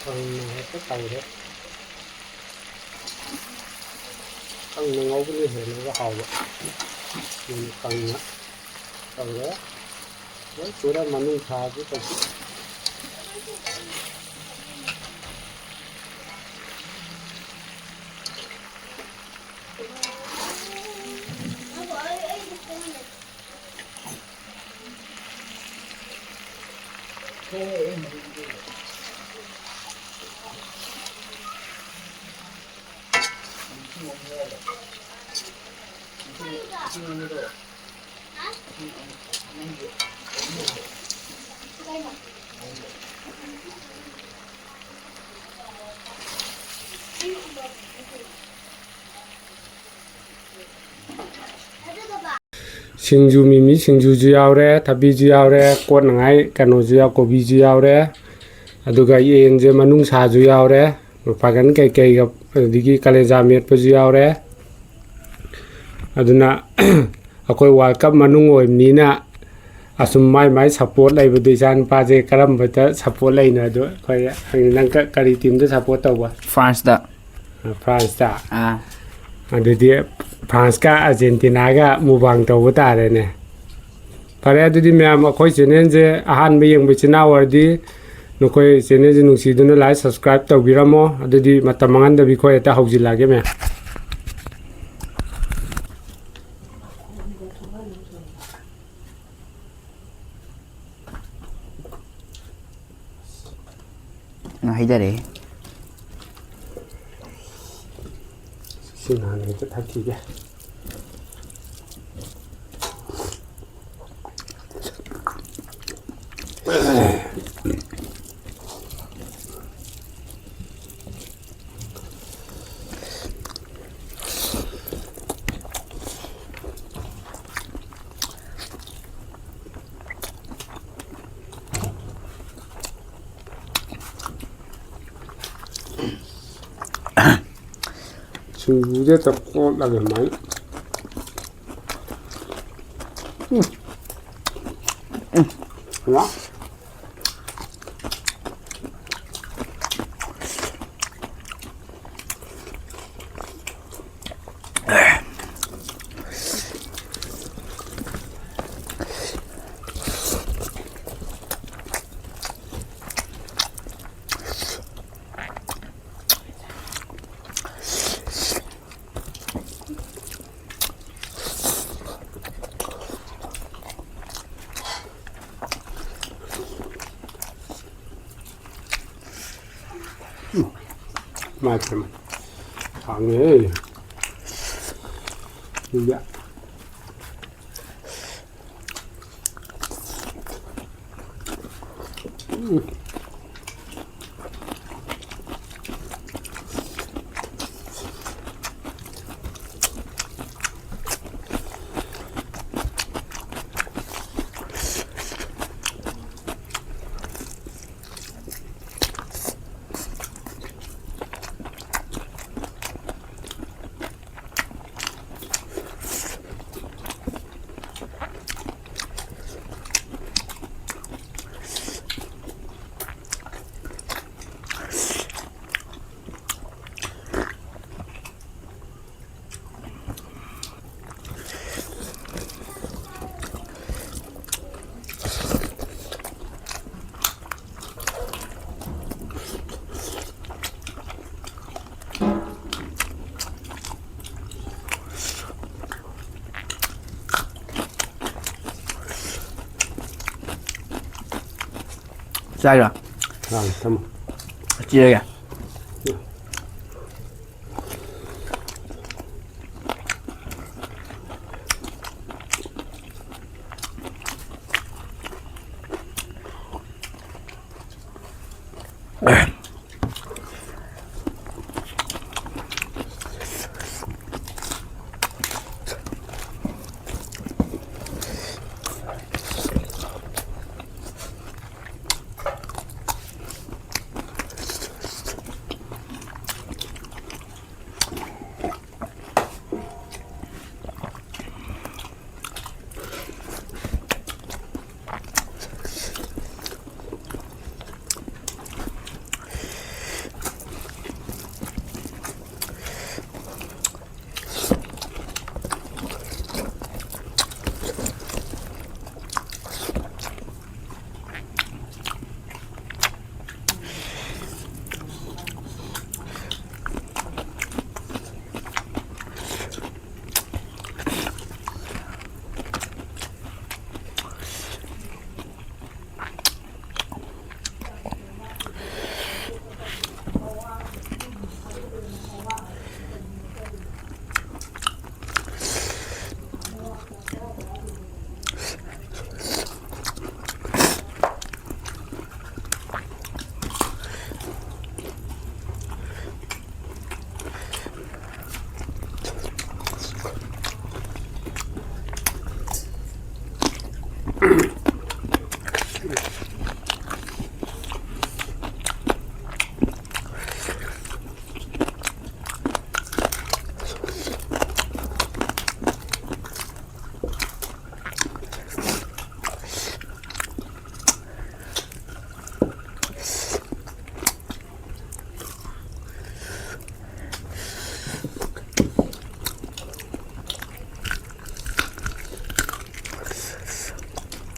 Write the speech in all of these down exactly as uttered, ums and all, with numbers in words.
ꯀꯪꯅ ꯍꯦꯛꯇ ꯇꯧꯔꯦ꯫ ꯀꯪꯅ ꯉꯧꯕꯅ ꯍꯦꯟꯅꯒ ꯍꯥꯎꯕ꯫ ꯎꯝ, ꯀꯪꯅ ꯇꯧꯔꯦ꯫ ꯂꯣꯏ ꯁꯨꯔꯦ, ꯃꯅꯨꯡ ꯁꯥꯁꯨ ꯀꯩꯁꯨ꯫ ꯁꯤꯡꯖꯨ, ꯃꯤꯃꯤ ꯁꯤꯡꯖꯨꯁꯨ ꯌꯥꯎꯔꯦ, ꯊꯕꯤꯁꯨ ꯌꯥꯎꯔꯦ, ꯀꯣꯠꯅꯉꯥꯏ ꯀꯩꯅꯣꯁꯨ ꯌꯥꯎ-, ꯀꯣꯕꯤꯁꯨ ꯌꯥꯎꯔꯦ꯫ ꯑꯗꯨꯒ ꯌꯦꯟꯁꯦ ꯃꯅꯨꯡꯁꯥꯁꯨ ꯌꯥꯎꯔꯦ, ꯄꯥꯡꯒꯟ ꯀꯩꯀꯩꯒ, ꯑꯗꯒꯤ ꯀꯂꯦꯖꯥ ꯃꯦꯠꯄꯁꯨ ꯌꯥꯎꯔꯦ꯫ ꯑꯗꯨꯅ ꯑꯩꯈꯣꯏ World Cup ꯃꯅꯨꯡ ꯑꯣꯏꯕꯅꯤꯅ ꯑꯁꯨꯝ ꯃꯥꯏ ꯃꯥꯏ support ꯂꯩꯕꯗꯣ, ꯏꯆꯥ ꯅꯨꯄꯥꯁꯦ ꯀꯔꯝꯕꯗ support ꯂꯩꯅꯣ ꯑꯗꯣ ꯑꯩꯈꯣꯏ, ꯅꯪ ꯀ-, ꯀꯔꯤ teamꯗ support ꯇꯧꯕ? France꯫ France꯫ ꯑꯥ꯫ ꯑꯗꯨꯗꯤ Franceꯀ Argentinaꯒ ꯃꯨꯕꯥꯡ ꯇꯧꯕ ꯇꯥꯔꯦꯅꯦ꯫ ꯐꯔꯦ, ꯑꯗꯨꯗꯤ ꯃꯌꯥꯝ ꯑꯩꯈꯣꯏ channelꯁꯦ ꯑꯍꯥꯟꯕ ꯌꯦꯡꯕ ꯏꯆꯤꯟ ꯏꯅꯥꯎ ꯑꯣꯏꯔꯗꯤ ꯅꯈꯣꯏ channelꯁꯦ ꯅꯨꯡꯁꯤꯗꯨꯅ like, subscribe ꯇꯧꯕꯤꯔꯝꯃꯣ꯫ ꯑꯗꯨꯗꯤ ꯃꯇꯝ ꯃꯥꯡꯍꯟꯗꯕꯤ ꯑꯩꯈꯣꯏ ꯍꯦꯛꯇ ꯍꯧꯖꯤꯜꯂꯛꯑꯒꯦ ꯃꯌꯥꯝ꯫ ꯍꯩꯊꯔꯦ꯫ ꯏꯁꯤꯡ ꯍꯥꯟꯅ ꯍꯦꯛꯇ ꯊꯛꯈꯤꯒꯦ꯫ ꯁꯤꯡꯖꯨꯁꯦ ꯍꯦꯛꯇ ꯀꯣꯠꯂꯒ ꯑꯗꯨꯃꯥꯏꯅ꯫ ꯎꯝ꯫ ꯎꯝ꯫ ꯍꯜꯂꯣ꯫ ꯃꯥꯏ ꯄꯦꯝꯃ꯫ ꯍꯥꯎꯅꯦꯍꯦ꯫ ꯁꯤꯗ꯫ ꯆꯥꯏꯔꯣ? ꯆꯥꯔꯦ, ꯊꯝꯃꯣ꯫ ꯆꯤꯔꯒꯦ꯫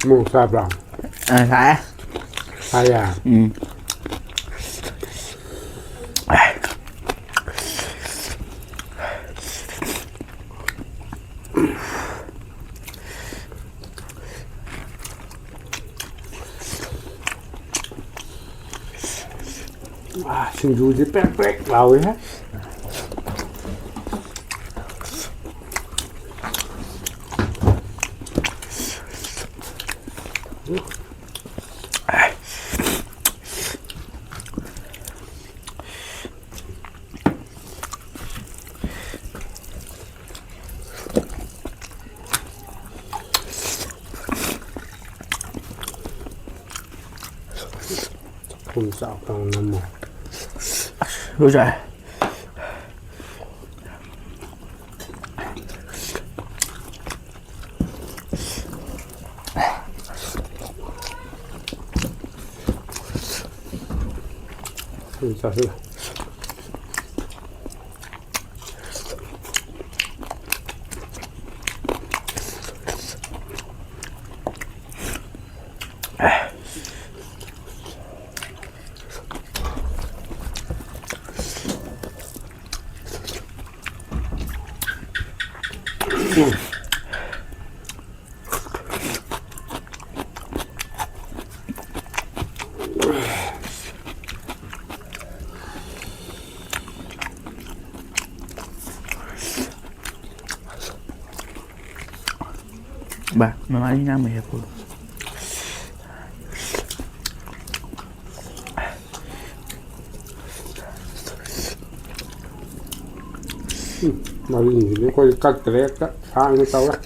ꯃꯣꯔꯣꯛ ꯁꯥꯕ꯭ꯔꯣ? ꯑ, ꯁꯥꯏ꯫ ꯁꯥꯏꯌꯦ? ꯎꯝ꯫ ꯑꯥ, ꯁꯤꯡꯖꯨꯁꯦ ꯄ꯭ꯔꯦꯛ ꯄ꯭ꯔꯦꯛ ꯂꯥꯎꯏꯍꯦ꯫ ꯊꯨꯝ ꯆꯥꯎ ꯆꯥꯎ ꯅꯝꯃꯣ꯫ ꯑꯁ, ꯂꯣꯏ ꯆꯥꯏ꯫ ꯊꯨꯝ ꯆꯥꯁꯤꯜꯂꯣ꯫ ꯕꯥ, ꯃꯃꯥꯅꯤ ꯅꯪ ꯃꯍꯦꯛ ꯄꯨꯔꯣ꯫ ꯎꯝ, ꯃꯔꯤꯟꯁꯤꯗꯤ ꯑꯩꯈꯣꯏ ꯀꯛꯇ꯭ꯔꯦ, ꯍꯦꯛꯇ ꯁꯥꯡꯅ ꯇꯧꯔꯦ꯫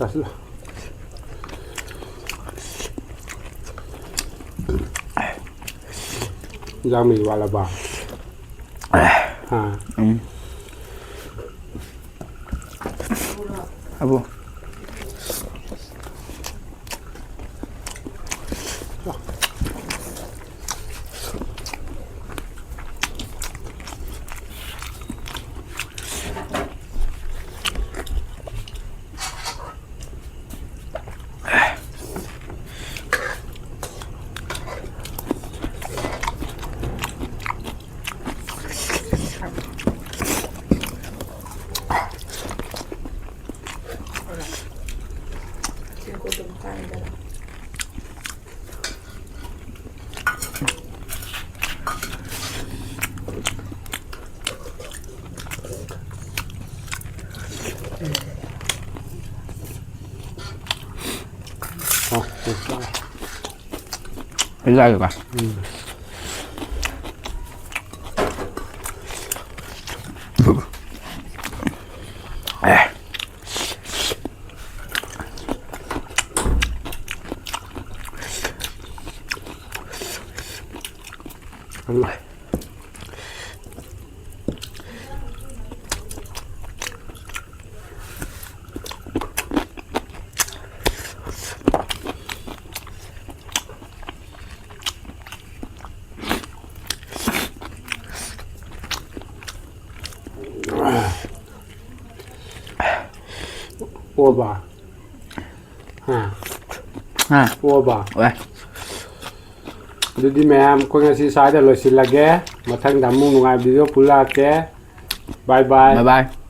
ꯆꯥꯁꯤꯜꯂꯣ꯫ ꯏꯟꯖꯥꯡ ꯃꯍꯤ ꯋꯥꯠꯂꯕ? ꯍꯥ? ꯎꯝ꯫ ꯑꯕꯣ꯫ ꯍꯥꯎ, ꯍꯥꯎ꯫ ꯑꯩ ꯆꯥꯒꯦꯀꯣ꯫ ꯎꯝ꯫ ꯑꯦ꯫ ꯑꯣꯕ꯫ ꯍꯥ? ꯍꯥ? ꯑꯣꯕ꯫ ꯑꯣꯏ꯫ ꯑꯗꯨꯗꯤ ꯃꯌꯥꯝ, ꯑꯩꯈꯣꯏ ꯉꯁꯤ ꯁ꯭ꯋꯥꯏꯗ ꯂꯣꯏꯁꯤꯜꯂꯒꯦ꯫ ꯃꯊꯪꯗ ꯑꯃꯨꯛ ꯅꯨꯡꯉꯥꯏꯕ video ꯄꯨꯜꯂꯛꯀꯦ꯫ Bye bye꯫ Bye bye꯫